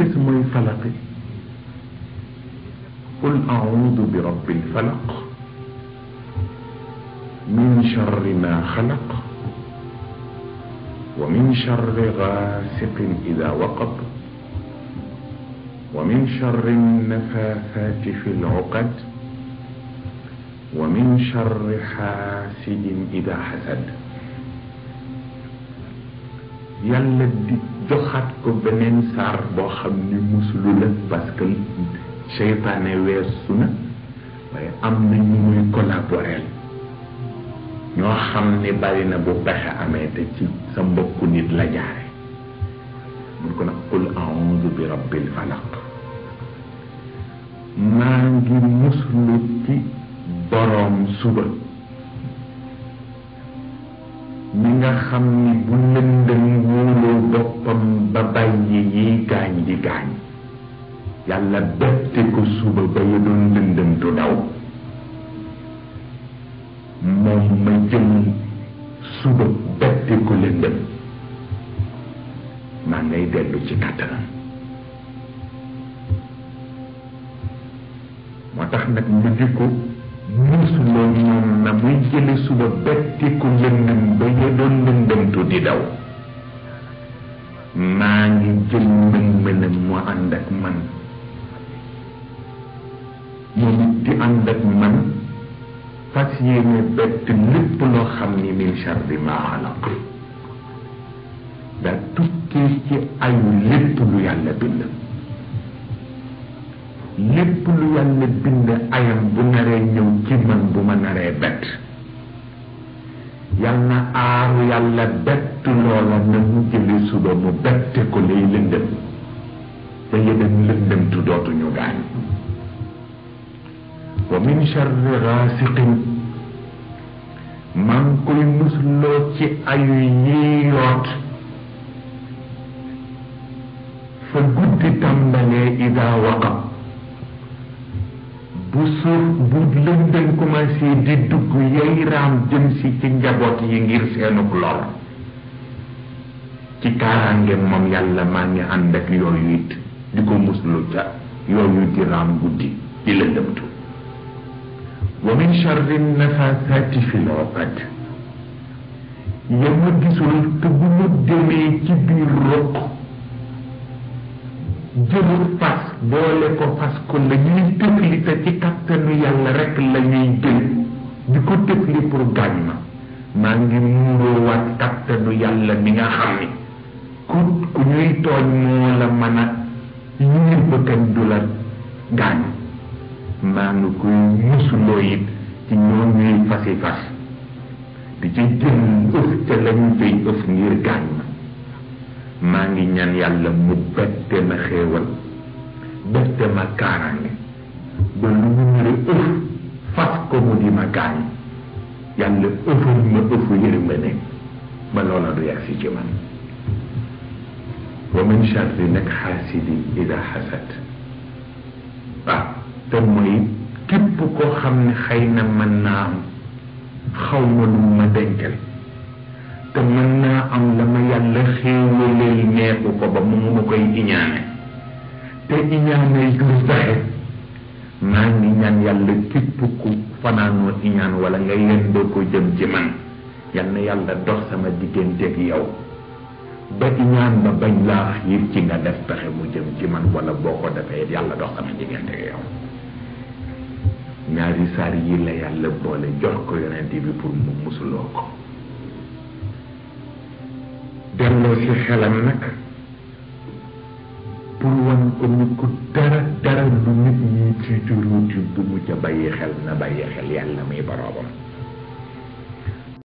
des mooy falaqi qul a'udhu bi rabbil falaq min sharri ma khalaq wa min sharri ghasiqin idha waqab wa min sharri nafathati fil 'uqad wa min sharri hasidin idha hasad. yàlla di joxaat ko beneen saar boo xam ni musulu la parce que seytaane weesu na waaye am na ñu muy collaborer ñoo xam ni bari na bu pexe amee te ci sa mbokku nit la jaare mun ko nag qul a'udhu bi rabbil falaq maa ngi muslu ci boroom suba mi nga xam ni bu lëndëm wóoloo boppam ba bàyyi yi gaañ di gaañ yàlla bette ko suba ba ya doon lëndëm du daw moom ma jël suba bette ko lëndëm maa ngay dellu ci kàttanam moo tax nag mu di ko musuloo moom na muy jële suba betti ko lëndëm ba ya doon lëndëmtu di daw maa ngi jël mën-mënam mu ànd ak man moom it di ànd ak man fas yéene bett lépp loo xam ni min sharri ma xalaq daa tukkee ci ayu lépp lu yàlla bind lépp lu yàlla bind ayam bu naree ñëw ci man bu ma naree bett yal na aaru yàlla bett loola na mu jële suba mu bette ko lay lëndëm ba yëdam lëndëm tu dootuñu gaañ wa min sharri ghasiqin maa ngi koy musloo ci ayu yi yoot fa guddi tàmbalee ida waqab bu suuf bu lëndëm commencé di dugg yay raam jëm si ci njaboot yi ngir seenuk lor ci kaaraange moom yàlla maa ngi ànd ak yooyu it di ko muslu ca yooyu di raam guddi di lëndëmtu wa min sharri nafathati fil 'uqad yama gisul te bu mu demee ci biir roq jëlul fas boole ko fas ko la ñuy tëfli te ci kattanu yàlla rek la ñuy jël di ko tëfli pour gaañ ma maa ngi muuroo waat kattanu yàlla mi nga xam ni ku ñuy tooñ moo la mën a yiir ba kenn du la gaañ maa ngi koy musuloo it ci ñoo ñuy fasi fas di ci jël ëf ca la ñu jëy ëf ngir gaañ ma maa ngi ñaan yàlla mu bette ma xéewal bette ma kaaraange ba lu mu ñëre ëf fas ko mu di ma gaañ yàlla ëfal ma ëfu yërmande ba loola du yàgg si ci man wa min sharri nag xaasidin ida xasad waaw te mooy képp koo xam ne xëy na mën naa am xaw ma lu ma dencal te mën naa am la ma yàlla xéewaleel neexu ko ba mu ma koy iñaane te iñaane du saxe maa ngi ñaan yàlla képp ku fanaanoo iñaan wala nga yendoo ko jëm ci man yal na yàlla dox sama digganteeg yow ba iñaan ba bañ laa xiir ci nga def pexe mu jëm ci man wala boo ko defee yàlla dox sama digganteeg yow ñaari saar yi la yàlla boole jox ko yonent bi pour mu musuloo ko delloo ci xelam nag pour wan ko ni ko dara lu nit ñi ci juróoti bu mu ca bàyyi xel na bàyyi xel yàlla muy boroomam